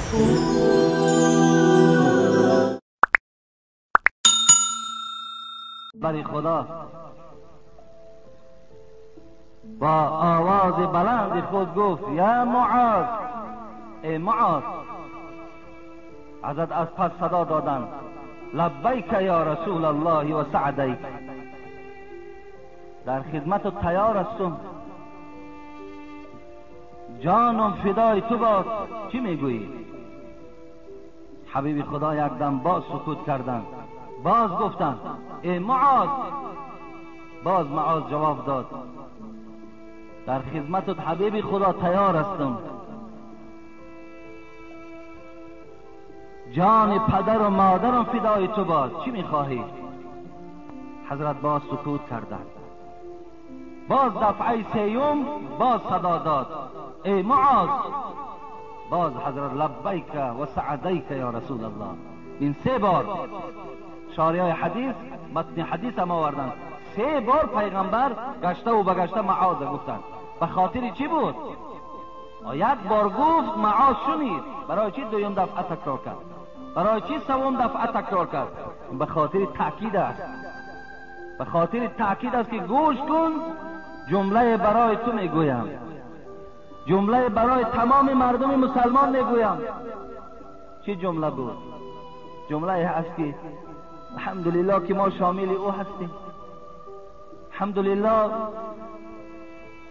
بری خدا با آواز بلند خود گفت یا معاذ، ای معاذ. حضرت از پس صدا دادند لبیک یا رسول الله و سعدیک، در خدمت و تیار هستم، جانم فدای تو باد، چی میگویی؟ حبیب خدا یک دم باز سکوت کردند، باز گفتند ای معاذ. باز معاذ جواب داد در خدمت حبیب خدا تیار هستم، جان پدر و مادرم فدای تو باد، چی میخواهی؟ حضرت باز سکوت کردند. باز دفعه سیوم باز صدا داد ای معاذ. باز حضرت لبیک و سعدیک یا رسول الله. این سه بار شارع حدیث متن حدیث هم آوردند، سه بار پیغمبر گشته و بگشته معاذ گفتند. به خاطر چی بود؟ یک بار گفت معاذ شنید، برای چی دویم دفعه تکرار کرد؟ برای چی سوم دفعه تکرار کرد؟ به خاطر تاکید است، به خاطر تاکید است که گوش کن، جمله برای تو میگویم، جمله برای تمام مردم مسلمان میگویم. چی جمله بود؟ جمله است که الحمدلله که ما شامل او هستیم، الحمدلله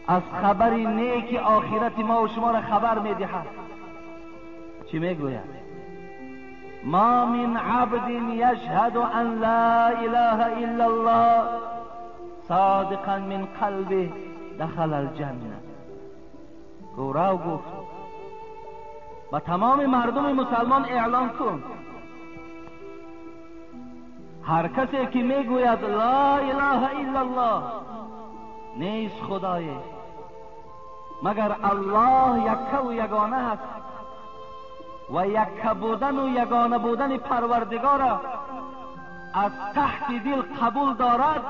از خبر نیک آخرت ما و شما را خبر میدهد. چی میگوید؟ ما من عبد یشهد ان لا اله الا الله صادقا من قلبه دخل الجنه. گورا گفت با تمام مردم مسلمان اعلان کن، هر کسی که میگوید لا اله الا الله، نیست خدای مگر الله یکه و یگانه است و یکه بودن و یگانه بودن پروردگار از تحت دل قبول دارد،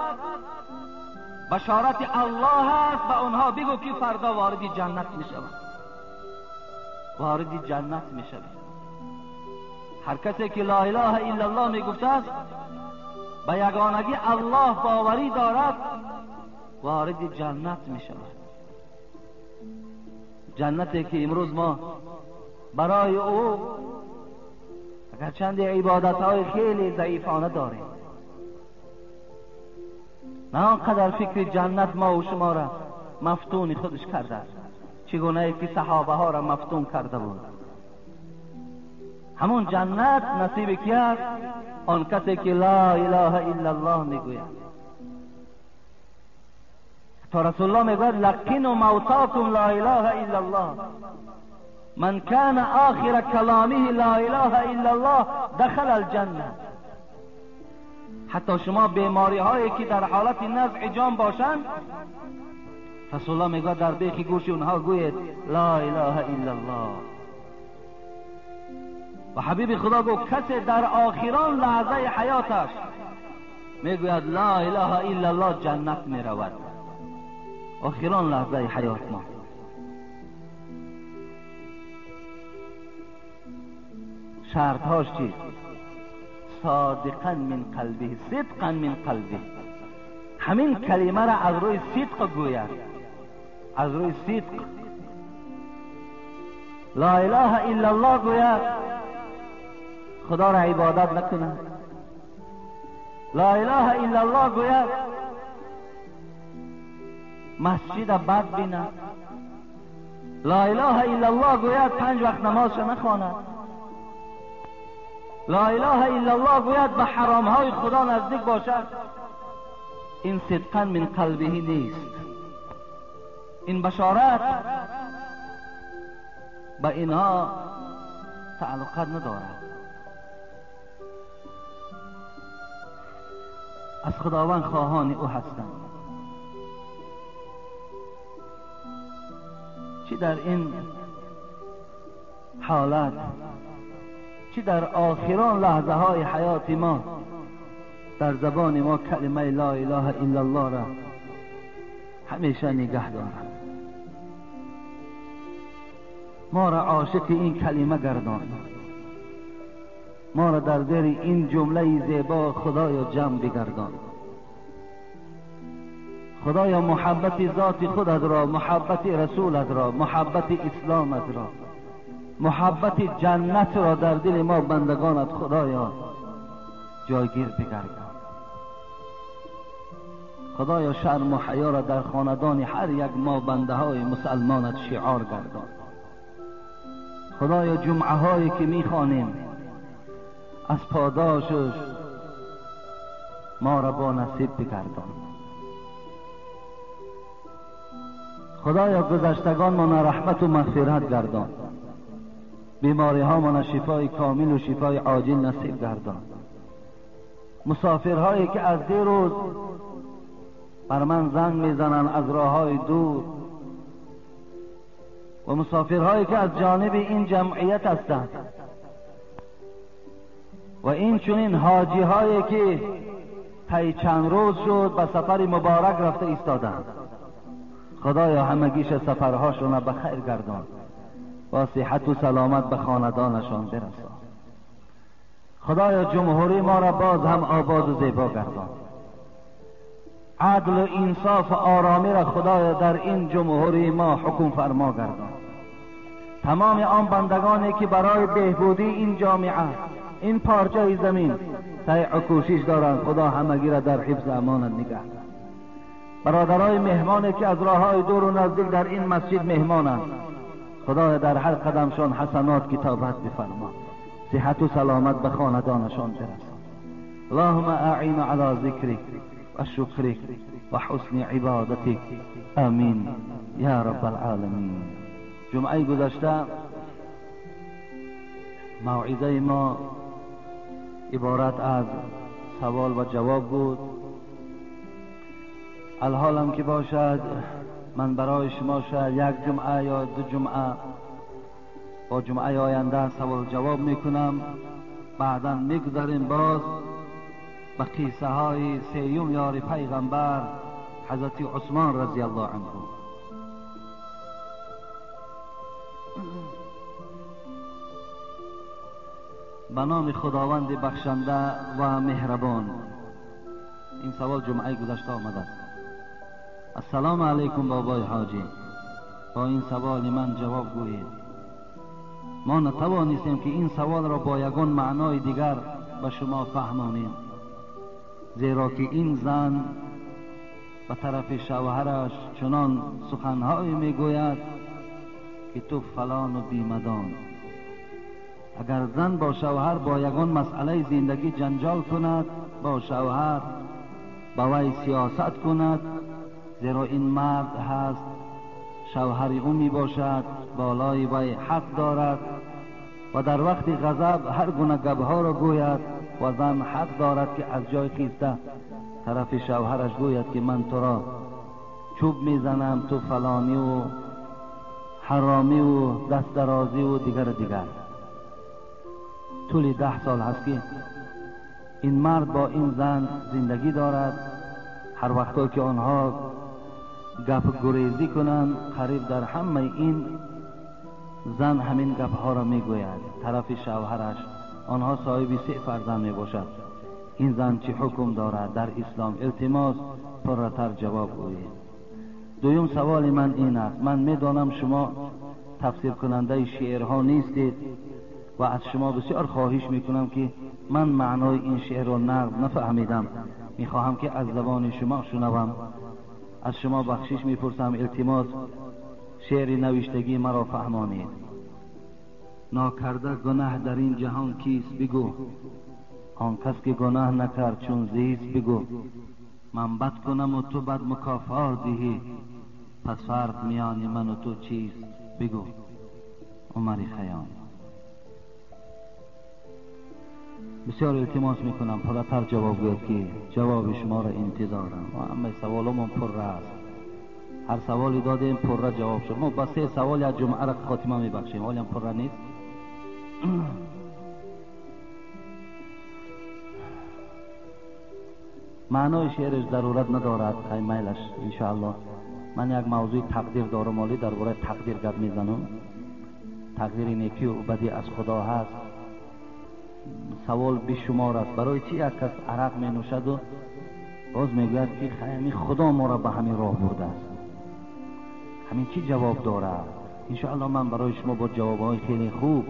بشارت الله است، به آنها بگو که فردا وارد جنت می شود، وارد جنت می شود. هر کسی که لا اله الا الله می گفته است، به یگانگی الله باوری دارد، وارد جنت می شود. جنتی که امروز ما برای او اگرچند عبادت های خیلی ضعیفانه داریم، نه آنقدر فکر جنت ما و شما را مفتون خودش کرده است، چگونه که صحابه ها را مفتون کرده بود. همون جنت نصیب کی است؟ آن کسی که لا اله الا الله میگوید. تا رسول الله میگوید لقنوا موتاکم لا اله الا الله، من كان آخر کلامه لا اله الا الله دخل الجنه. حتی شما بیماری هایی که در حالت نزع جان باشند، رسول الله میگوید در بیخ گوش اونها گوید لا اله الا الله. و حبیب خدا گفت کسی در آخران لحظه حیاتش میگوید لا اله الا الله جنت میرود. آخران لحظه حیات ما. شرطهاش چیست؟ صادقا من قلبه، صدقا من قلبه. همین کلمه را از روی صدق گوید، از روی صدق لا اله الا الله گوید، خدا را عبادت نکند. لا اله الا الله گوید، مسجد بد بیند. لا اله الا الله گوید، پنج وقت نمازش نخواند. لا اله الا الله گوید، به حرامهای خدا نزدیک باشد. این صدقا من قلبه نیست. این بشارت به اینها تعلقات ندارد. از خداوند خواهان او هستند. چی در این حالت، چی در آخران لحظه های حیات ما، در زبان ما کلمه لا اله الا الله را همیشه نگه دارد. ما را عاشق این کلمه گردان، ما را در زیر این جمله زیبا خدایا جمع بگردان. خدایا محبت ذات خودت را، محبت رسولت را، محبت اسلامت را، محبت جنت را در دل ما بندگانت خدایا جایگیر بگردان. خدایا شرم و حیا را در خاندان هر یک ما بنده های مسلمانت شعار گردان. خدایا جمعه هایی که میخوانیم از پاداشش ما را با نصیب بگردان. خدایا گذشتگان ما رحمت و مغفرت گردان، بیماری ها ما شفای کامل و شفای عاجل نصیب گردان. مسافرهایی که از دیروز بر من زنگ میزنند از راه های دور و مسافرهایی که از جانب این جمعیت هستند و این چنین حاجی هایی که طی چند روز شد به سفر مبارک رفته ایستادند، خدایا همگیش سفرهاشون به خیر گردان، با صحت و سلامت به خاندانشان برسان. خدایا جمهوری ما را باز هم آباد و زیبا گردان. عدل و انصاف و آرامی را خدایا در این جمهوری ما حکم فرما گردان. تمام آن بندگانی که برای بهبودی این جامعه، این پارچه زمین سعی و کوشش دارند، خدا همگی را در حفظ امانت نگه. برادرای مهمانی که از راههای دور و نزدیک در این مسجد مهمانند، خدایا در هر قدمشان حسنات کتابت بفرما، صحت و سلامت به خاندانشان برسان. اللهم اعین علی ذکرک و شکرک و حسن عبادتک، آمین یا رب العالمین. جمعه گذشته موعظه ما عبارت از سوال و جواب بود. الحالم که باشد من برای شما شاید یک جمعه یا دو جمعه با جمعه آینده سوال جواب میکنم، بعدا میگذاریم باز به قصه های سیوم یار پیغمبر حضرت عثمان رضی الله عنه. به نام خداوند بخشنده و مهربان. این سوال جمعه گذشته آمده است. السلام علیکم بابای حاجی، با این سوال من جواب گویید. ما نتوانستیم که این سوال را با یگان معنای دیگر به شما فهمانیم، زیرا که این زن به طرف شوهرش چنان سخنهایی میگوید که تو فلان و بیمدان. اگر زن با شوهر با یگان مسئله زندگی جنجال کند، با شوهر با وی سیاست کند، زیرا این مرد هست، شوهر او می باشد، بالای وی حق دارد و در وقت غضب هر گونه گپها را گوید و زن حق دارد که از جای خیسته طرف شوهرش گوید که من تو را چوب میزنم، تو فلانی و حرامی و دست درازی و دیگر دیگر. طول 10 سال هست که این مرد با این زن زندگی دارد. هر وقتا که آنها گپ گریزی کنند، قریب در همه این زن همین گپ ها را میگوید طرف شوهرش. آنها صاحب 3 فرزند می باشد. این زن چه حکم دارد در اسلام؟ التماس پرتر جواب گویید. دویم سوال من این است، من میدانم شما تفسیر کننده شعرها نیستید و از شما بسیار خواهش میکنم که من معنای این شعر را نقد نفهمیدم، میخواهم که از زبان شما شنوم. از شما بخشش میپرسم، التماس شعر نوشتگی مرا فهمانید. ناکرده گناه در این جهان کیست بگو، آن کس که گناه نکرد چون زیست بگو. من بد کنم و تو بد مکافات دهی، پس فرق میان من و تو چیست بگو. عمر خیام. بسیار التماس میکنم پرتر جواب گوید که جواب شما را انتظارم. و همه سوالمون پر است، هر سوالی دادیم پر جواب شد. ما با 3 سوال از جمعه را خاتمه میبخشیم، حالا پر نیست. معنای شعرش ضرورت ندارد، خیلی میلش انشاءالله. من یک موضوع تقدیر دارم، مالی درباره تقدیر گپ میزنم. تقدیر نیکی و بدی از خدا هست. سوال بیشمار است. برای چی یک کس عرق می نوشد و باز میگوید که همین خدا ما را به همین راه برده است؟ همین چی جواب دارد؟ انشاءالله من برای شما با جوابهای خیلی خوب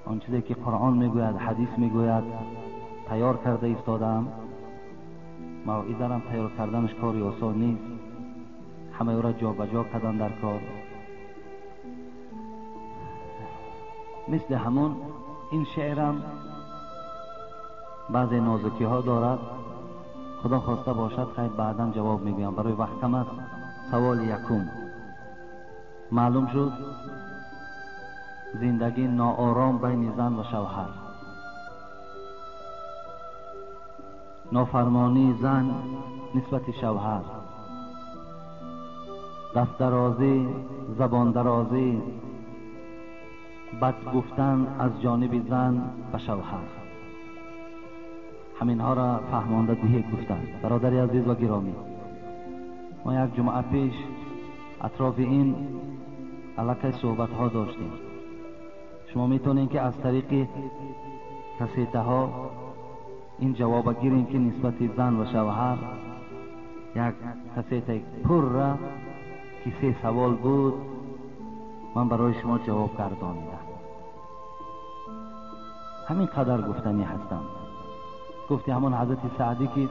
آن چیزی که قرآن میگوید، حدیث میگوید تیار کرده ایستادم. موعظه را تیار کردنش کاری آسان نیست، همه او را جابجا کردن در کار. مثل همون این شعرم بعضی نازکی ها دارد، خدا خواسته باشد خیر بعدا جواب میگویم، برای وقت کم است. سوال یکم معلوم شد زندگی ناآرام بین زن و شوهر، نافرمانی زن نسبت شوهر، دست درازی، زبان درازی، بد گفتن از جانب زن به شوهر، همینها را فهمانده دیه گفتن. برادر عزیز و گرامی، ما یک جمعه پیش اطراف این علاقه صحبت ها داشتیم. شما میتونین که از طریق کسیته ها این جواب گیرین که نسبت زن و شوهر یک کسیته پر را که 3 سوال بود من برای شما جواب گردانیدم. همین قدر گفتنی هستم. گفتی همان حضرت سعدی که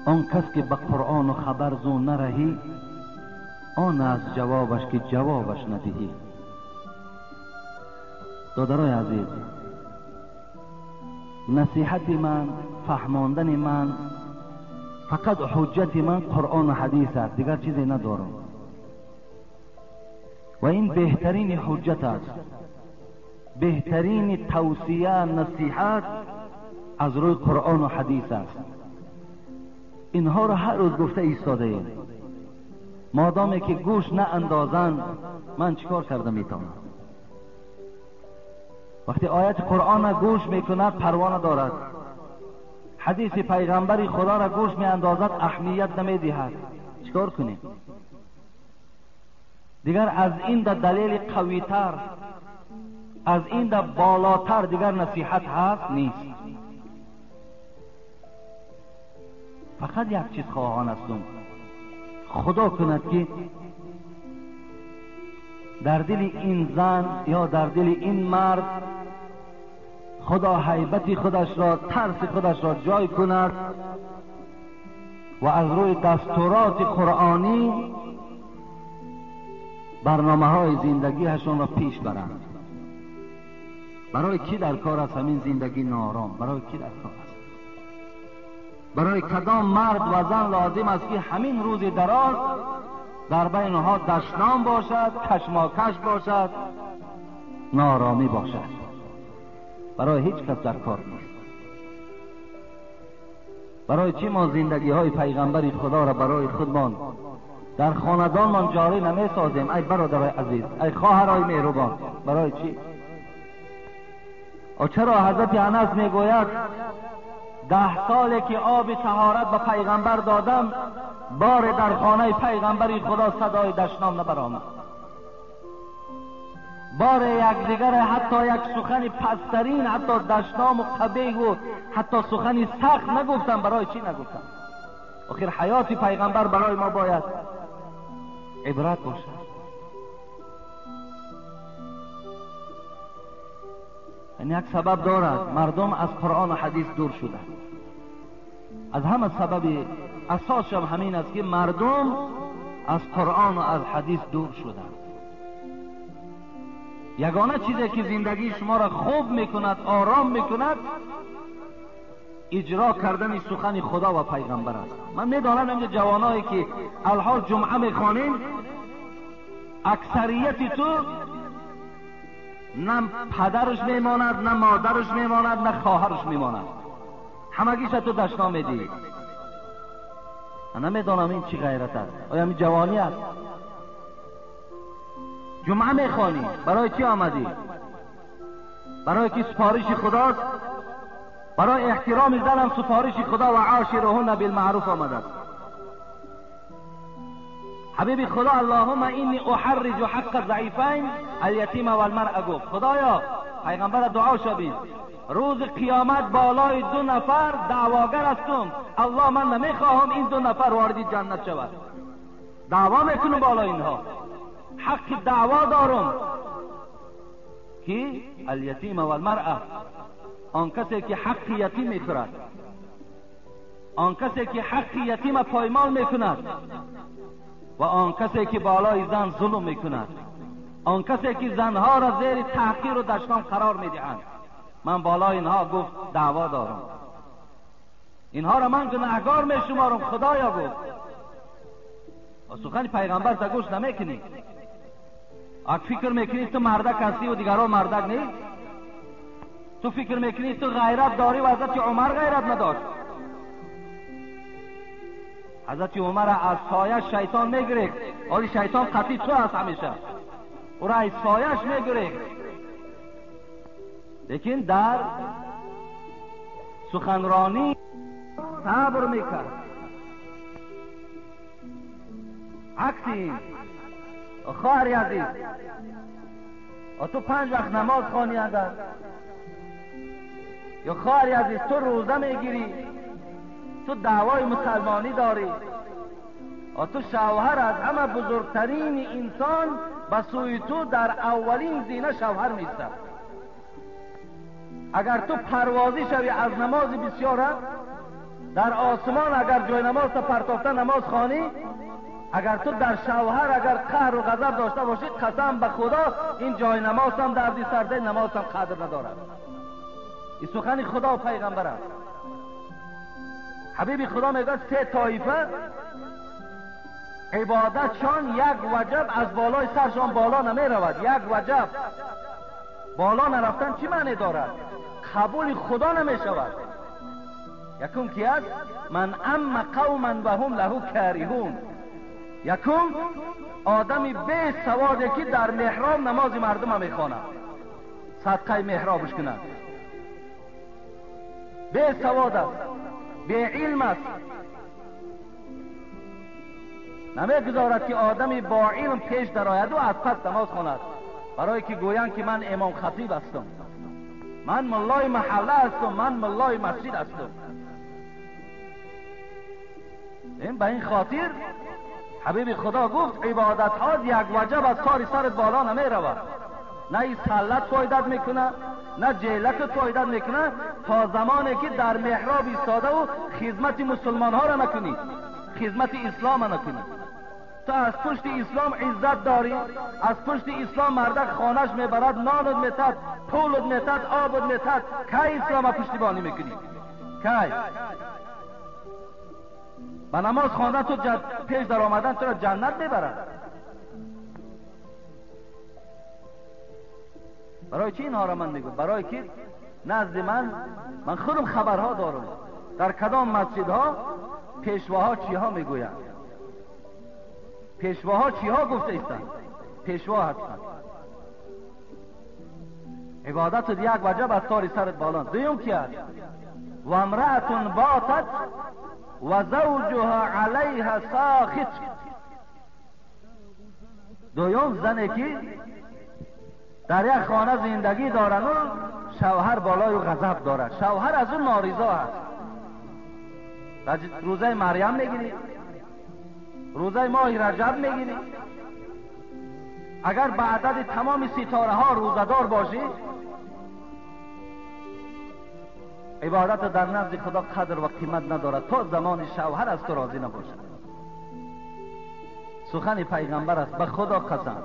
آن کس که به قرآن و خبر زو نرهی، آن از جوابش که جوابش ندهی. دادرای عزیز، نصیحت من، فهماندن من، فقط حجت من قرآن و حدیث است، دیگر چیزی ندارم و این بهترین حجت است، بهترین توصیه نصیحت از روی قرآن و حدیث است. اینها را هر روز گفته ایستاده ایم. مادامی که گوش نه اندازند من چیکار کرده میتونم؟ وقتی آیت قرآن را گوش میکند پروا ندارد، حدیث پیغمبر خدا را گوش میاندازد اهمیت نمیدهد، چیکار کنیم؟ دیگر از این در دلیل قویتر، از این در بالاتر دیگر نصیحت هست نیست. فقط یک چیز خواهان هستم، خدا کند که در دل این زن یا در دل این مرد خدا هیبت خودش را، ترس خودش را جای کند و از روی دستورات قرآنی برنامه های زندگیشان را پیش برند. برای کی در کار است همین زندگی ناآرام؟ برای کی در کار است؟ برای کدام مرد و زن لازم است که همین روز دراز در بین آنها دشنام باشد، کشماکش باشد، نارامی باشد؟ برای هیچ کس در کار نیست. برای چی ما زندگی های پیغمبر خدا را برای خودمان در خاندانمان جاری نمی سازیم؟ ای برادرای عزیز، ای خواهرای مهربان، برای چی؟ چرا حضرت انس میگوید 10 ساله که آب طهارت به پیغمبر دادم، بار در خانه پیغمبر خدا صدای دشنام نبرآمد، بار یکدیگر حتی یک سخن پسترین، حتی دشنام و قبیح و حتی سخنی سخت نگفتم. برای چی نگفتم؟ آخر حیات پیغمبر برای ما باید عبرت باشد. این یک سبب دارد، مردم از قرآن و حدیث دور شدند. از همه سبب اساس هم همین است که مردم از قرآن و از حدیث دور شدند. یگانه چیزی که زندگی شما را خوب میکند، آرام میکند، اجرا کردن سخن خدا و پیغمبر است. من میدانم اینجا جوانایی که الحال جمعه میخوانیم، اکثریت تو نه پدرش میماند، نه مادرش میماند، نه خواهرش میماند، همگیش تو دشنام میدی. من نمیدانم این چی غیرت است، آیا این جوانی است؟ جمعه میخوانی، برای چی آمدی؟ برای که سفارش خداست، برای احترام زنم سفارش خدا و عاشرهن بالمعروف آمده است. حبیب خدا اللهم انی احرج حق الضعیفین الیتیم والمرأة گفت خدایا، پیغمبر دعا شبید، روز قیامت بالای دو نفر دعواگر هستم، الله من نمیخواهم این دو نفر وارد جنت شود، دعوا میکنم بالای اینها، حق دعوا دارم. کی؟ الیتیم والمرأة، آن کسی که حق یتیم میخورد، آن کسی که حق یتیم پایمال میکند و آن کسی که بالای زن ظلم میکند، آن کسی که زنها را زیر تحقیر و دشنام قرار میدهند. من بالای اینها گفت دعوا دارم، اینها را من گناهگار میشمارم خدایا گفت. و سخن پیغمبر تا گوش نمیکنی، اگه فکر میکنی تو مردک هستی و دیگران مردک نیست، تو فکر میکنی تو غیرت داری و حضرت عمر غیرت نداشت. حضرت عمر از سایه شیطان میگرفت، ولی شیطان قطعی تو است همیشه، او را از سایه‌اش میگرفت. لیکن در سخنرانی صبر میکرد. عکس این خواهر عزیز، تو 5 وقت نماز خوانی اگر، یا خواهر عزیز تو روزه میگیری، تو دعوای مسلمانی داری، تو شوهر از همه بزرگترین انسان به سوی تو در اولین زینه شوهر میستد. اگر تو پروازی شوی از نماز بسیاره در آسمان، اگر جای نماز تا پرتافته نماز خوانی، اگر تو در شوهر اگر قهر و غضب داشته باشی، قسم به خدا این جای نماز هم دردی سرده، نماز هم قدر ندارد. این سخن خدا و پیغمبر است. حبیب خدا میگه 3 طایفه عبادتشان یک وجب از بالای سرشان بالا نمی رود. یک وجب بالا نرفتن چی معنی دارد؟ قبول خدا نمی شود. یکم کی است؟ من ام قوما و هم له کارهون. یکم آدمی بی سواده که در محراب نماز مردم میخواند، صدقه محرابش کند، بی سواد است، بی علم است، نمیگذارد که آدمی با علم پیش درآید و از پس نماز خواند، برای که گویند که من امام خطیب هستم، من ملای محله هستم، من ملای مسجد هستم. این به این خاطر حبیب خدا گفت عبادت ها یک وجب از کاری سرت بالا نمی رود، نه این سلت فایدت میکنه، نه جیلک فایدت میکنه، تا زمانی که در محراب ایستاده و خدمت مسلمان ها را نکنی، خدمت اسلام را نکنی. تو از پشت اسلام عزت داری، از پشت اسلام مردک خانهش میبرد، نانت میتد، پولت میتد، آبت میتد، کی اسلام پشتیبانی میکنی؟ کی؟ با نماز خواندن تو پیش در آمدن تو را جنت میبرد. برای چی اینها را من میگم؟ برای که نزد من خودم خبرها دارم در کدام مسجدها پیشواها چیها میگویند، پیشواها چیها گفته ایستند، پیشوا هستند. عبادت یک وجب از تاری سرت بالا. دویم کی است؟ و امرأة باتت و زوجها علیها ساخط. دویم زنی که در یک خانه زندگی دارن و شوهر بالای غضب دارد، شوهر از اون نارضا است. روزه مریم میگیری، روزه ماه رجب میگیری، اگر به عدد تمام ستاره ها روزه‌دار باشی، عبادت در نزد خدا قدر و قیمت ندارد تا زمان شوهر از تو راضی نباشد. سخن پیغمبر است، به خدا قسم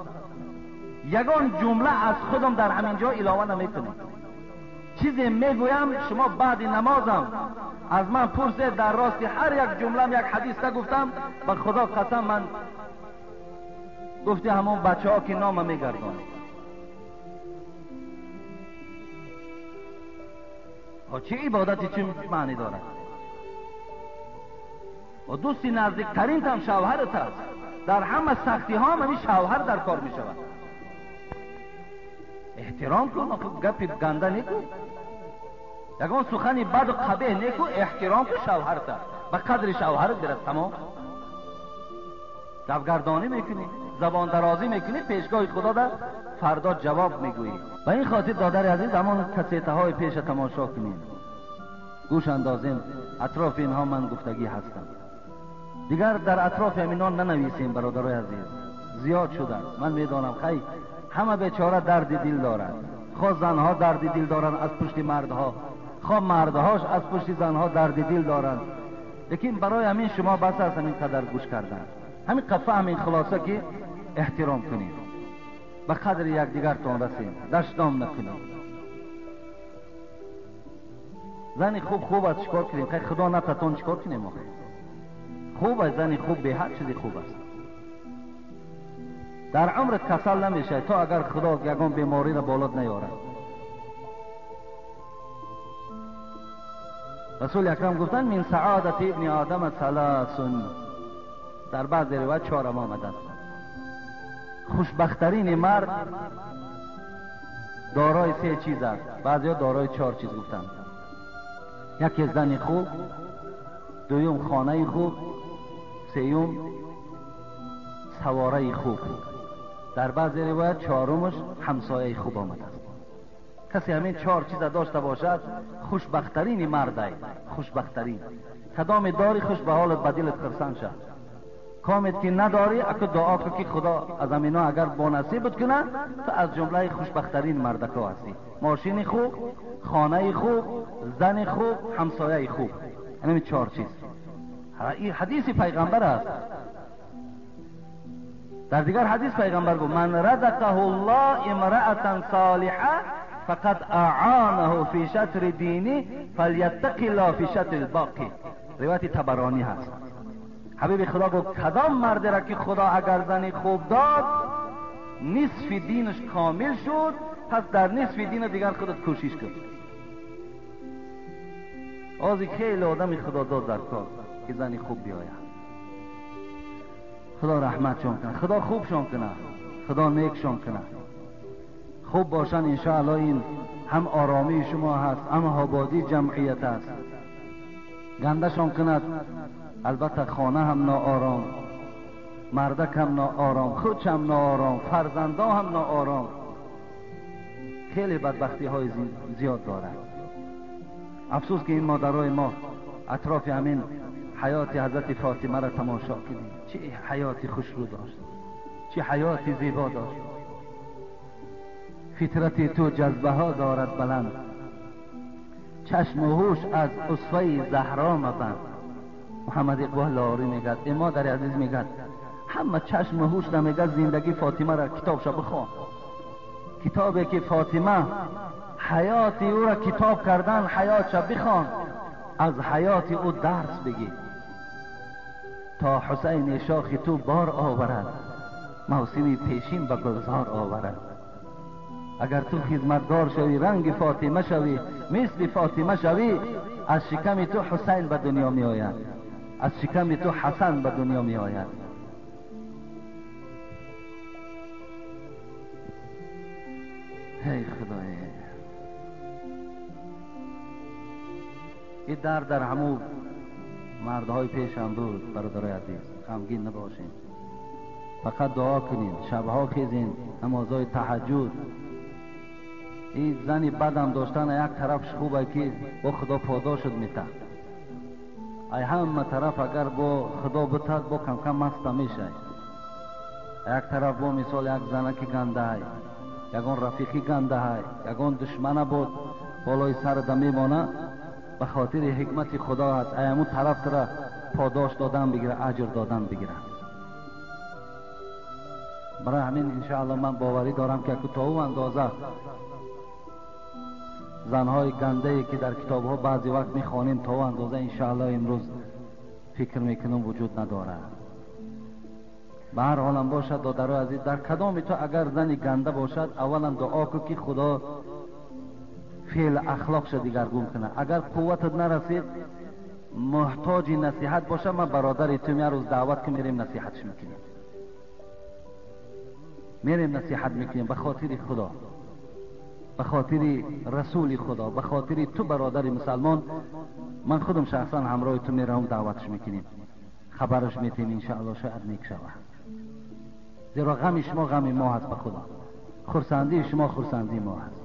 یگان جمله از خودم در همین جا علاوه نمیکنم. چیزی میگویم شما بعد نمازم از من پرسید، در راست هر یک جمله یک حدیث نگفتم، به خدا قسم من گفتی همون بچه ها که نام میگردانه. چه عبادتی چه معنی دارد؟ و دوستی نزدیکترین تم شوهرت است، در همه سختی ها هم شوهر در کار می شود. احترام کن، گپی گنده نیکو، یگان سخنی بد و قبیح نیکو، احترام کن شوهرت، به قدر شوهرت برس. تمام. گپگردانی میکنی، زبان درازی میکنی، پیشگاه خدا در فردا جواب میگویی. و این خاطر دادر عزیز همان کسیته های پیش تماشا کنیم، گوش اندازیم، اطراف اینها من گفتگی هستم. دیگر در اطراف اینان ننویسیم برادرای عزیز، زیاد شدن. من میدانم خیلی همه بیچاره درد دل دارند، خواه زنها درد دل دارند از پشت مردها، خواه مردهاش از پشت زنها درد دل دارند. لیکن برای همین شما بس است همین قدر گوش کردن، همین قفه، همین خلاصه که احترام کنید، به قدر یکدیگرتان رسیم، دشنام نکنید. زن خوب خوب است، چیکار کنیم؟ خیلی خدا نتتون چیکار کنیم آخه؟ خوب است، زن خوب به هر چیزی خوب است. در عمرت کسل نمیشه تا اگر خدا یگان بیماری را بالات نیارد. رسول اکرم گفتن من سعادت ابن آدم ثلاث، در بعض روایت چهارم آمده است. خوشبختترین مرد دارای سه چیز است، بعضیا دارای چهار چیز گفتند. یکی زن خوب، دوم خانه خوب، سیوم سواره خوب. در بعض روایت چهارمش همسایه خوب آمده است. کسی همین چهار چیز داشته باشد خوشبختترین مرد، خوشبختترین. کدام داری خوش به حالت، به دلت خرسند شد. کامت که نداری اکو دعا کن که خدا از همینا اگر با نصیبت کنه تو از جمله خوشبختترین مردکا هستی. ماشین خوب، خانه خوب، زن خوب، همسایه خوب، همین چهار چیز. این حدیث پیغمبر است. در دیگر حدیث پیغمبر گفت من رزقه الله امرأة صالحة فقد اعانه فی شطر دینی فلیتق الله فی شطر الباقی. روایت طبرانی هست. حبیب خدا گفت کدام مرد را که خدا اگر زنی خوب داد نصف دینش کامل شد، پس در نصف دین دیگر خودت کوشش کن. آزی خیلی آدم خدا داد در کار که زنی خوب بیاید. خدا رحمتشان کنه، خدا خوبشان کنه، خدا نیکشان کنه. خوب باشن انشاءالله. این هم آرامی شما هست، هم آبادی جمعیت است. گندشان کند البته خانه هم ناآرام، مردک هم ناآرام، خودش هم ناآرام، فرزنده هم ناآرام. خیلی بدبختی های زیاد دارد. افسوس که این مادرای ما اطراف همین حیات حضرت فاطمه را تماشا کنیم. چه حیاتی خوش رو داشت، چه حیاتی زیبا داشت. فطرت تو جذبه ها دارد بلند، چشم و هوش از اسوه زهرا مبند. محمد اقبال لاهوری میگد، ای مادر عزیز میگد همه چشم و هوش نمیگد، زندگی فاطمه را کتابش بخوان. کتابی که فاطمه حیات او را کتاب کردن، حیاتش بخوان، از حیات او درس بگیر. تا حسین شاخ تو بار آورد، موسم پیشین به گلزار آورد. اگر تو خدمتگار شوی، رنگ فاطمه شوی، مثل فاطمه شوی، از شکم تو حسین به دنیا می آید، از شکم تو حسن به دنیا می آید. ای خدای، این درد در همو مردهای پیشم بود. برادرای عزیز غمگین نباشین، فقط دعا کنین، شبها خیزین، نمازهای تهجد. این زنی بدم داشتن یک طرفش خوبه که با خدا پاداشت میته، ای همه طرف اگر با خدا بتد با کم کم مست میشه. یک طرف با مثال یک زنکی گنده های، یگان رفیقی گنده های، یگان دشمنه بود بالای سر دمیمانه، به خاطر حکمت خدا هست ای همون طرف را پاداش دادن بگیره، اجر دادن بگیره. برای همین انشاءالله من باوری دارم که تا او اندازه زنهای گنده ای که در کتابها بعضی وقت میخوانیم تا او اندازه انشاءالله امروز فکر میکنم وجود نداره. به هر حالم باشد دادرای عزیز، در کدام تو اگر زنی گنده باشد اولا دعا کن که خدا فعل اخلاقش دیگرگون کنه. اگر قوتت نرسید محتاج نصیحت باشه، من برادر تو یه روز دعوت که میریم نصیحتش میکنیم، میریم نصیحت میکنیم به خاطر خدا، به خاطر رسول خدا، به خاطر تو برادر مسلمان. من خودم شخصا همراه تو میرم دعوتش میکنیم، خبرش میتیم انشاءالله شاید نیک شود. زیرا غم شما غم ما هست، به خدا خرسندی شما خرسندی ما هست.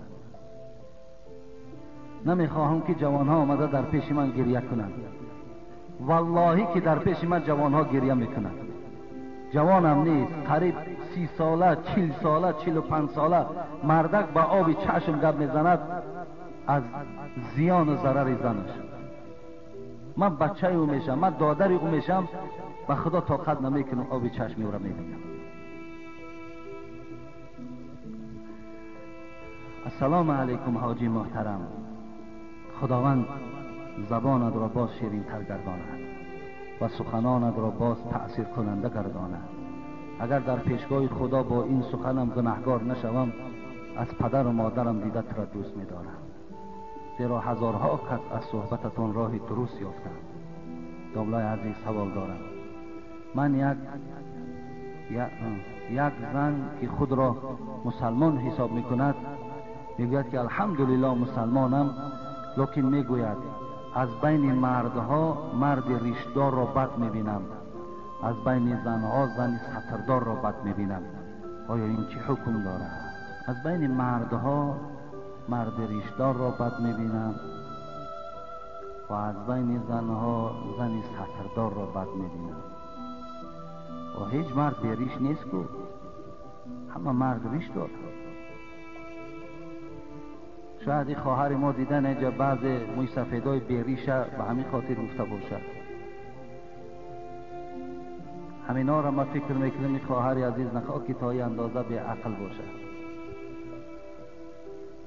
نمیخواهم که جوانها آمده در پیش من گریه کنند. واللهی که در پیش من جوانها گریه میکنند. جوانم نیست، قریب 30 ساله، 40 ساله، 45 ساله مردک با آب چشم گپ میزند از زیان و ضرر زنش. من بچه او میشم، من دادر او میشم، به خدا طاقت نمیکنم آب چشم او را میبینم. السلام علیکم حاجی محترم، خداوند زبانت را باز شیرین تر گرداند و سخنانت را باز تأثیر کننده گرداند. اگر در پیشگاه خدا با این سخنم گناهگار نشوم، از پدر و مادرم دیدت را دوست می‌دارم، زیرا هزارها کس از صحبتتان راه درست یافتند. داملای عزیز سوال دارم، من یک زن که خود را مسلمان حساب میکند میگوید که الحمدلله مسلمانم، لکن میگوید از بین مردها مرد ریشدار را بد میبینم، از بین زنها زن ستردار را بد میبینم. آیا این چه حکم دارد؟ از بین مردها مرد ریشدار را بد میبینم و از بین زنها زن ستردار را بد میبینم. و هیچ مرد به ریش نیست کو، همه مرد ریش دارد. شاید این خواهر ما دیدن اینجا بعض موی سفیدای بیریشه به همین خاطر گفته باشد. همینا را ما فکر میکنم این خواهر عزیز نخواه که تا این اندازه به عقل باشد.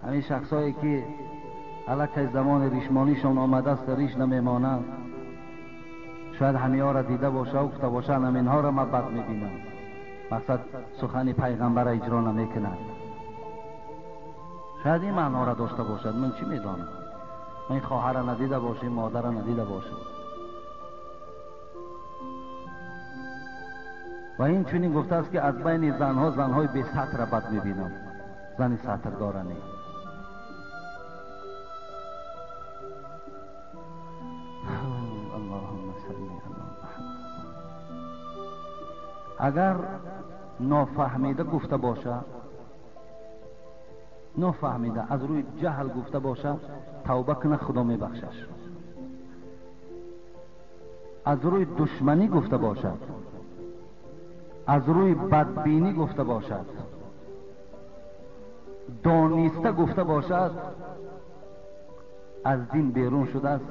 همین شخصایی که الکی زمان ریشمانیشان آمده است ریش نمیمانند، شاید همین ها را دیده باشه و گفته باشند همینها را ما بد میبینم، مقصد سخن پیغمبر اجرا نمیکند. شاید این معنا را داشته باشد، من چی میدانم؟ من خواهر را ندیده باشم، مادر را ندیده باشم. و این چنین گفته است که از بین زنها زنهای بی ستر را بد میبینم، زن ستردار نه. اللهم صل علی محمد. اگر نافهمیده گفته باشه، نفهمیده از روی جهل گفته باشه، توبه کنه خدا میبخشش. از روی دشمنی گفته باشد، از روی بدبینی گفته باشد، دانسته گفته باشد، از دین بیرون شده است.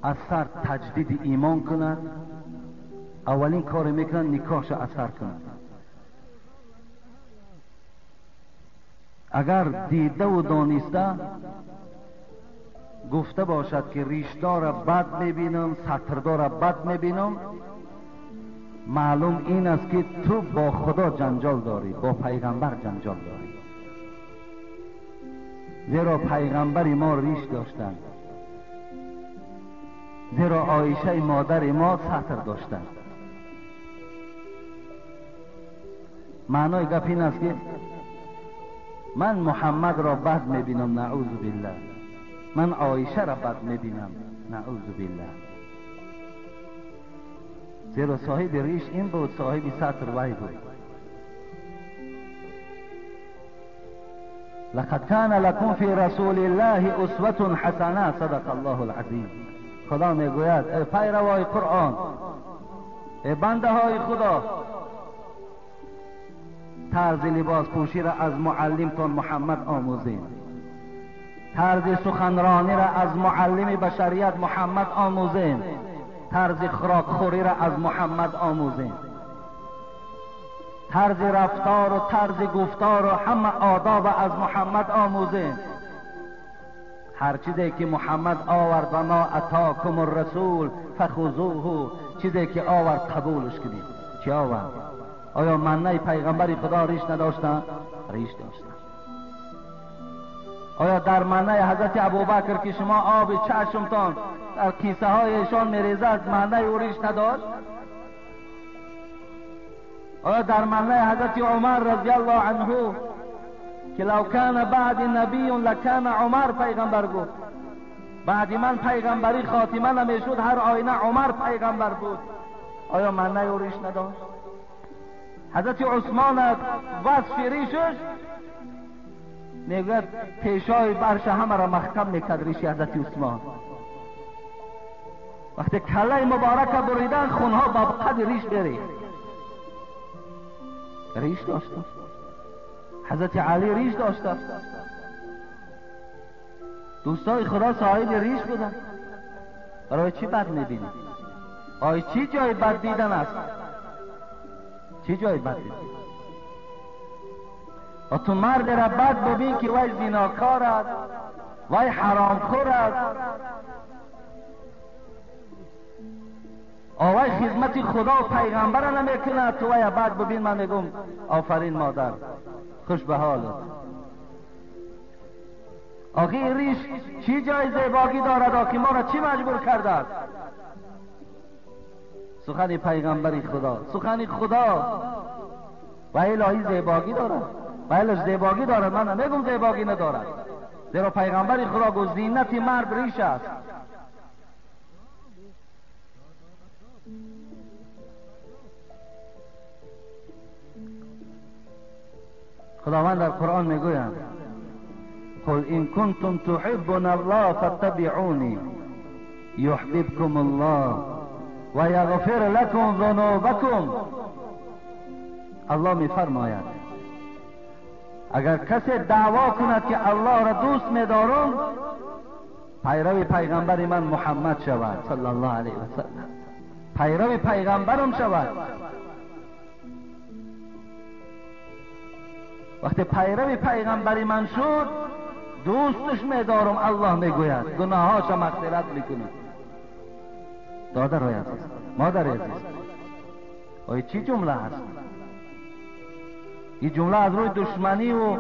از سر تجدید ایمان کند، اولین کار میکنند نکاحش از سر کند. اگر دیده و دانسته گفته باشد که ریشدار بد میبینم، ستردار بد میبینم، معلوم این است که تو با خدا جنجال داری، با پیغمبر جنجال داری. زیرا پیغمبر ما ریش داشتند، زیرا عایشه مادر ما ستر داشتند. معنای گپ این است که من محمد را بد میبینم، نعوذ بالله، من عایشه را بد میبینم، نعوذ بالله. زیرا صاحب ریش این بود، صاحب ستر وی بود. لقد كان لكم في رسول الله اسوة حسنه، صدق الله العظیم. خدا میگوید ای پیروای قرآن، ای بنده های خدا، طرز لباس پوشی را از معلمتان محمد آموزین، طرز سخنرانی را از معلم بشریت محمد آموزین، طرز خوراک خوری را از محمد آموزین، طرز رفتار و طرز گفتار و همه آداب از محمد آموزین. هر چیزی که محمد آورد و ما اتاکم الرسول فخذوه، چیزی که آورد قبولش کنید. چی آورد؟ آیا منه پیغمبر خدا ریش نداشتن؟ ریش داشتن. آیا در منه حضرت ابوبکر که شما آب چشمتان در کیسه هایشان میریزد منه او ریش نداشت؟ آیا در منه حضرت عمر رضی الله عنه که لو کان بعد نبی لکان عمر، پیغمبر گفت بعد من پیغمبری خاتمه نمیشد، هر آینه عمر پیغمبر بود، آیا منه او ریش نداشت؟ حضرت عثمان وصف ریشش میگوید پیشای برش همه را محکم میکرد ریش حضرت عثمان. وقتی کله مبارک بریدن خونها با قد ریش بری. ریش داشته حضرت علی، ریش داشته. دوستای خدا صاحب ریش بودن. برای چی بد میبینی؟ آیا چی جای بد دیدن است؟ چی جای بد دیدن؟ و تو مرد را بد ببین که وی زیناکار است، وی حرامخور است، آوای خدمت خدا و پیغمبر را نمیکند، تو وی بد ببین. من میگم آفرین مادر، خوش به حالت. آخه ریش چی جای زیباگی دارد؟ آخه ما را چی مجبور کرده است؟ سخن پیغمبر خدا، سخن خدا و الهی زیباگی دارد، و الهی زیباگی دارد. من نمیگم زیباگی ندارد، زیرا پیغمبر خدا گفت زینت مرد ریش است. خداوند در قرآن میگوید قل إن كنتم تحبون الله فاتبعوني يحببكم الله ويغفر لكم ذنوبكم. الله میفرماید اگر کسی دعوا کند که الله را دوست میدارم، پیرو پیغمبر من محمد شود صلی الله علیه و سلم، پیرو پیغمبرم شود. وقتی پیرو پیغمبر من شد دوستش میدارم، الله میگوید گناهاش مغفرت میکنه. دادرای عزیز، مادر عزیز، آیا چی جمله هست؟ این جمله از روی دشمنی و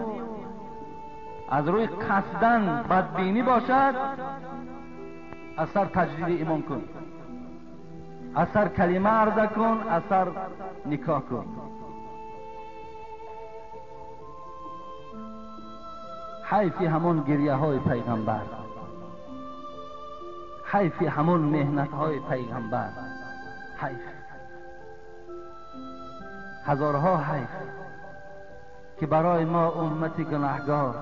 از روی قصدن بدبینی باشد، اثر تجدید ایمان کن، اثر کلمه عرضه کن، اثر نکاح کن. حیفی همون گریه های پیغمبر، حیفی همون مهنت های پیغمبر، حیف، هزارها حیف که برای ما امت گناهگار،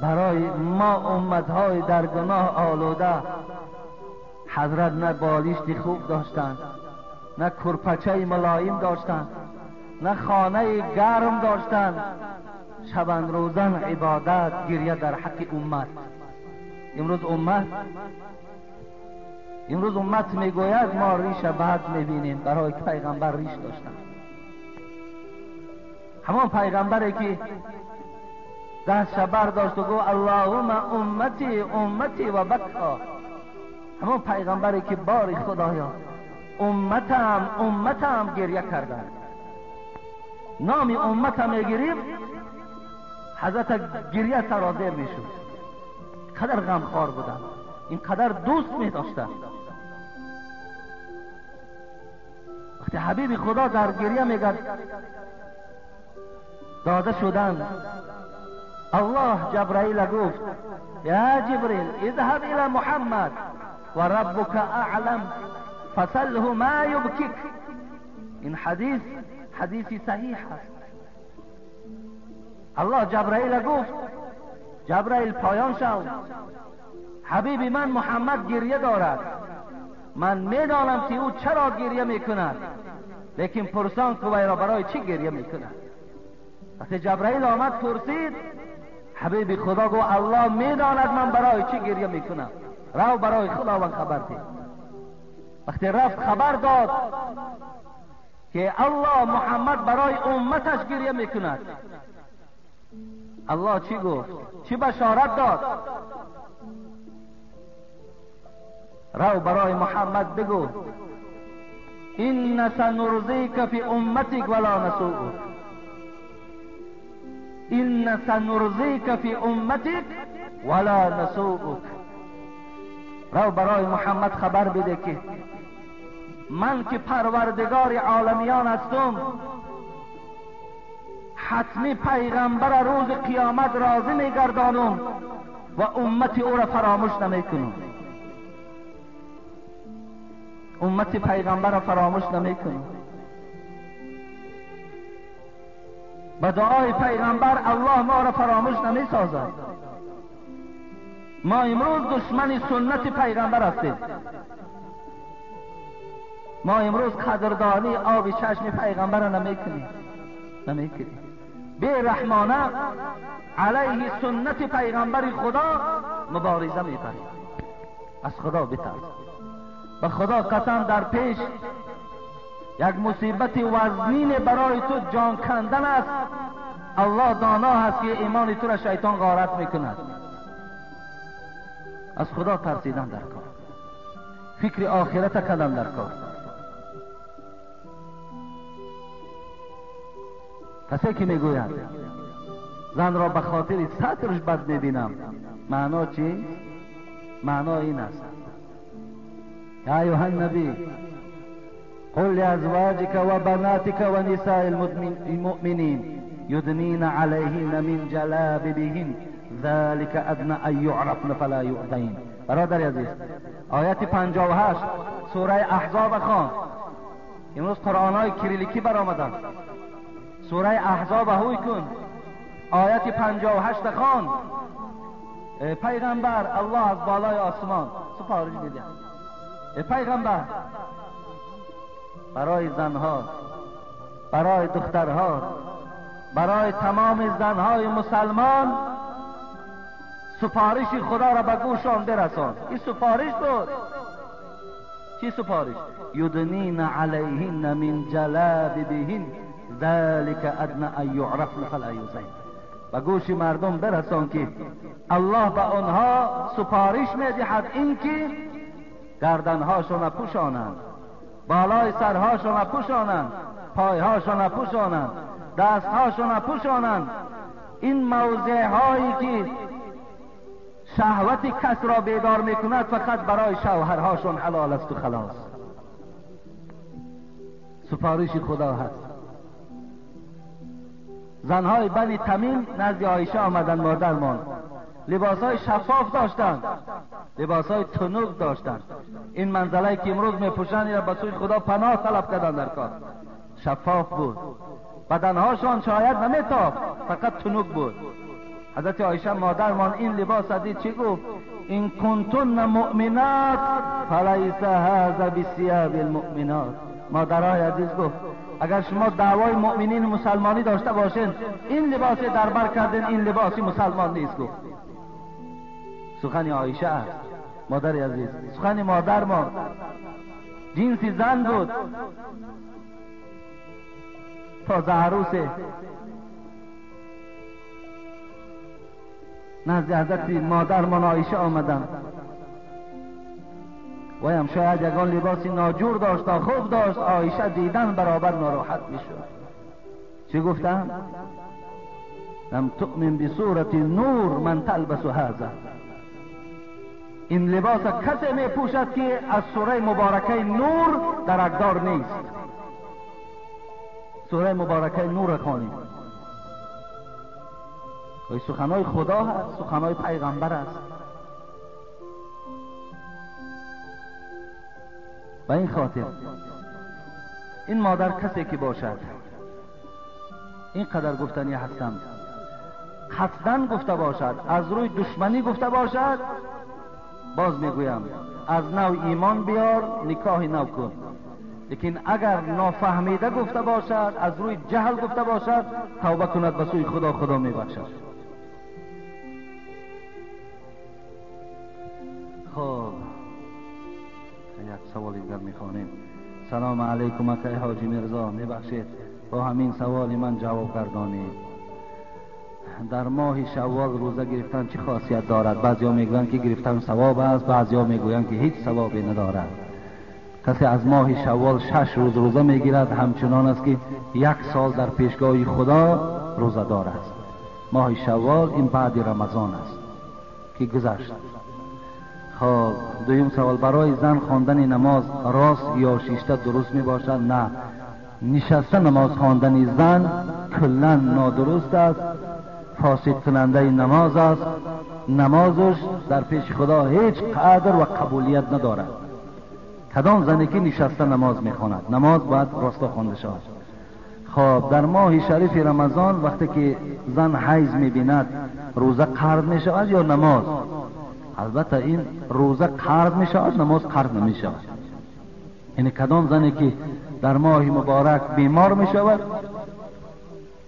برای ما امتهای در گناه آلوده، حضرت نه بالشت خوب داشتند، نه کرپچه ملایم داشتند، نه خانه گرم داشتند. شبان روزن عبادت، گریه در حق امت. امروز امت میگوید ما ریش بد میبینیم، برای پیغمبر ریش داشتند. همان پیغمبری که دستش برداشت و گفت اللهم امتی امتی و بکا، همان پیغمبری که باری خدایا امتم امتم گریه کردند، نام امتم میگرفت، حضرت گریه سرازیر میشد. قدر غمخوار بودند، اینقدر دوست میداشتند. وقتی حبیب خدا در گریه میگد داده شدن، الله جبرائیل گفت یا جبرئیل اذهب الى محمد و ربک اعلم فسله ما یبکیک. این حدیث حدیثی صحیح است. الله جبرائیل گفت جبرائیل پایان شو، حبیب من محمد گریه دارد، من میدانم که او چرا گریه میکند، لیکن پرسان که وی را برای چی گریه میکند. وقتی جبرائیل آمد پرسید، حبیب خدا گفت الله میداند من برای چی گریه میکنم، رو برای خداوند خبر ده. وقتی رفت خبر داد که الله محمد برای امتش گریه میکند، الله چی گفت؟ چی بشارت داد؟ رو برای محمد بگو این سنرضیک فی امتک ولا نسوءک، این سنرضیک فی امتک ولا نسوءک. رو برای محمد خبر بده که من که پروردگار عالمیان هستم، حتمی پیغمبر روز قیامت راضی میگردانم و امت او را فراموش نمیکنم. امت پیغمبر را فراموش نمیکنم. به دعای پیغمبر الله ما را فراموش نمی سازد. ما امروز دشمن سنت پیغمبر هستیم. ما امروز قدردانی آب چشم پیغمبر را نمیکنیم، نمیکنیم. بی رحمانه علیه سنت پیغمبر خدا مبارزه میبریم. از خدا بترس. به خدا قسم در پیش یک مصیبت وزنین برای تو جان کندن است. الله دانا هست که ایمان تو را شیطان غارت میکند. از خدا ترسیدن در کار، فکر آخرت کردن در کار. کسی که میگوید زن را به خاطر سترش بد میبینم، معنا چی؟ معنا این است: یا ایها النبی قل لأزواجك وبناتك ونساء المؤمنين يدنين عليهن من جلابيبهن ذلك أدنى أن يعرفن فلا يؤذين. برادر عزیز، آیت 58 سوره احزاب خوان. امروز قرآن های کریلیکی برآمدند. سوره احزاب هوی کن، آیت 58 خوان. پیغمبر الله از بالای آسمان سپارش میده. پیغمبر برای زنها، برای دخترها، برای تمام زنهای مسلمان سپارش خدا را به گوشان برسان. این سپارش بود. چی سپارش؟ یدنین علیهن من جلابیبهن ذلك ادنى ان یعرفن فلا یؤذین. به گوش مردم برسان که الله به آنها سپارش میدهد اینکه گردنهاشان پوشانند، بالای سرهاشان پوشانند، پایهاشان پوشانند، دستهاشان پوشانند. این موضع هایی که شهوت کس را بیدار میکند فقط برای شوهرهاشون حلال است و خلاص. سپارش خدا هست. زنهای بنی تمیم نزد عایشه آمدند، مادرمان. لباسهای شفاف داشتند، لباسهای تنک داشتند. این منزله که امروز میپوشند را به سوی خدا پناه طلب کردن در کار. شفاف بود، بدنهاشان شاید نمیتافت، فقط تنک بود. حضرت عایشه مادرمان این لباس دید، چی گفت؟ این کنتن مؤمنات فلیس هذا بثیاب المؤمنات. مادرای عزیز گفت اگر شما دعوای مؤمنین مسلمانی داشته باشین، این لباس در بر کردین، این لباسی مسلمان نیست. گفت سخن عایشه است مادر عزیز، سخن مادر ما. جنس زن بود تازه عروس نزد حضرت مادر من عایشه آمدن. وایم شاید یگان لباسی ناجور داشت تا خوب داشت. عایشه دیدن برابر ناراحت میشد. چی گفتم؟ لم تؤمن بسورة نور من تلبس هذا. این لباس کسی می پوشد که از سوره مبارکه نور درکدار نیست. سوره مبارکه نور خوانیم. سخنهای خدا هست، سخنهای پیغمبر است. و این خاطر این مادر کسی که باشد، اینقدر گفتنی هستم، قصداً گفته باشد، از روی دشمنی گفته باشد، باز میگویم از نو ایمان بیار، نکاح نو کن. لیکن اگر نافهمیده گفته باشد، از روی جهل گفته باشد، توبه کند به سوی خدا، خدا میبخشد. خب یک سوال دیگر میخوانیم. سلام علیکم اکای حاجی میرزا، میبخشید با همین سوال من جواب گردانید. در ماه شوال روزه گرفتن چه خاصیت دارد؟ بعضیا میگویند که گرفتن ثواب است، بعضیا میگویند که هیچ ثوابی ندارد. کسی از ماه شوال 6 روز روزه میگیرد همچنان است که 1 سال در پیشگاه خدا روزه دار است. ماه شوال این بعد رمضان است که گذشت. خب دویم سوال، برای زن خواندن نماز راست یا شیشته درست می باشد؟ نه، نشسته نماز خواندن زن کلا نادرست است، فاسد کننده نماز است. نمازش در پیش خدا هیچ قدر و قبولیت ندارد. کدام زنی که نشسته نماز میخواند؟ نماز باید راستا خوانده شود. خب خب در ماه شریف رمضان وقتی که زن حیض میبیند روزه قرض میشود یا نماز؟ البته این روزه قرض میشود، نماز قرض نمیشود. یعنی کدام زنی که در ماه مبارک بیمار میشود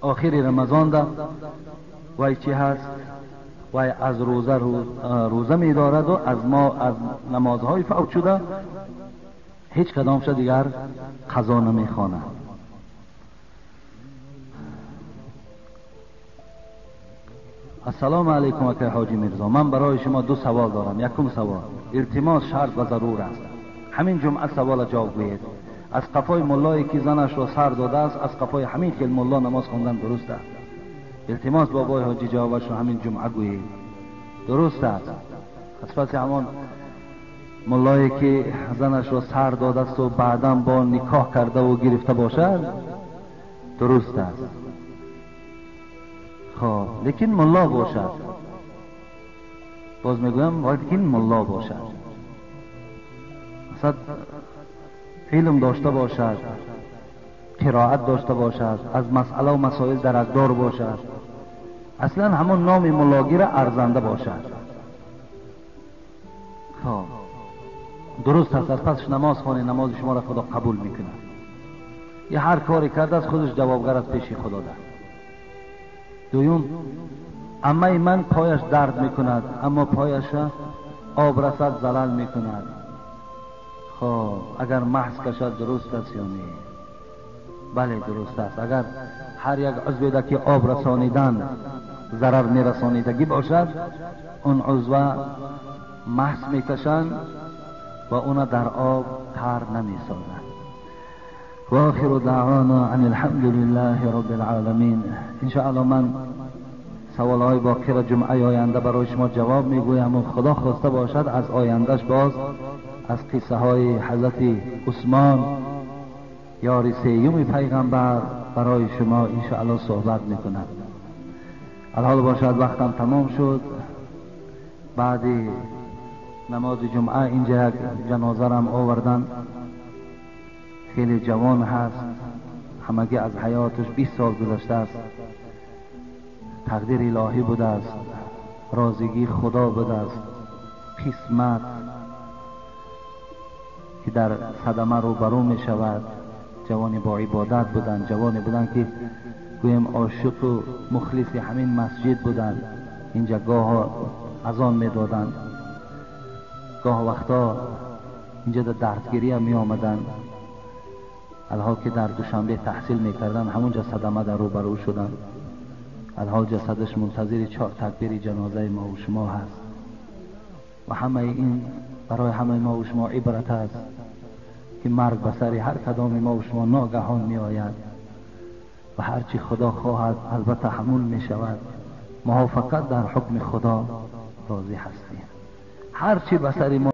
آخر رمضان ده وای چی هست؟ وای از روزه روزه میدارد و از ما از نمازهای فوت شده هیچ کدامش دیگر قضا نمیخواند. السلام علیکم اکای حاجی میرزا، من برای شما دو سوال دارم. یکم سوال، التماس شرط و ضرور است. همین جمعه سوال جواب گویید. از قفای ملایی که زنش را سر داده است، از قفای همین خیل ملا نماز خواندن درست است؟ التماس بابای حاجی جوابش را همین جمعه گویید. درست است. از پس همان ملایی که زنش را سر داده است و بعدا با نکاح کرده و گرفته باشد درست است. خب لیکن ملا باشد، باز میگویم لیکن ملا باشد، مثلا علم داشته باشد، قرائت داشته باشد، از مسئله و مسائل درکدار باشد، اصلا همون نام ملاگی را ارزنده باشد. خب درست است. از پسش نماز خوانی، نماز شما را خدا قبول میکنه. یه هر کاری کرده از خودش جوابگر از پیش خدا ده. دوم، عمه من پایش درد میکند اما پایش آب رسد زلل میکند. خب اگر محض کشد درست است یا نه؟ بله درست است. اگر هر یک عضو که آب رسانیدن ضرر میرسانیدگی باشد، اون عضو محض میکشند و اون در آب تر نمیسازند. و آخر دعوانا ان الحمد لله رب العالمین. انشاءالله من سوالهای باقی را جمعه آینده برای شما جواب میگویم و خدا خواسته باشد از آیندهش باز از قصه های حضرت عثمان یار سیوم پیغمبر برای شما انشاءالله صحبت میکنم. الحال باشد وقتم تمام شد. بعد نماز جمعه اینجا یک جنازه رم آوردن، خیلی جوان هست، همگی از حیاتش 20 سال گذشته است. تقدیر الهی بوده است، رازگی خدا بوده است، قسمت که در صدمه روبرو می شود. جوانی با عبادت بودن، جوانی بودن که گویم عاشق و مخلص همین مسجد بودن. اینجا گاه اذان می دادن، گاه وقتا اینجا در درسگیری هم می آمدن. الحال که در دوشنبه تحصیل میکردن همونجا صدمه در روبرو شدن. الحال جسدش منتظر 4 تکبیر جنازه ما و شما هست و همه این برای همه ما و شما عبرت است که مرگ به سر هر کدام ما و شما ناگهان می آید و هرچی خدا خواهد البته همون می شود. ما فقط در حکم خدا راضی هستیم. هرچی به سر ما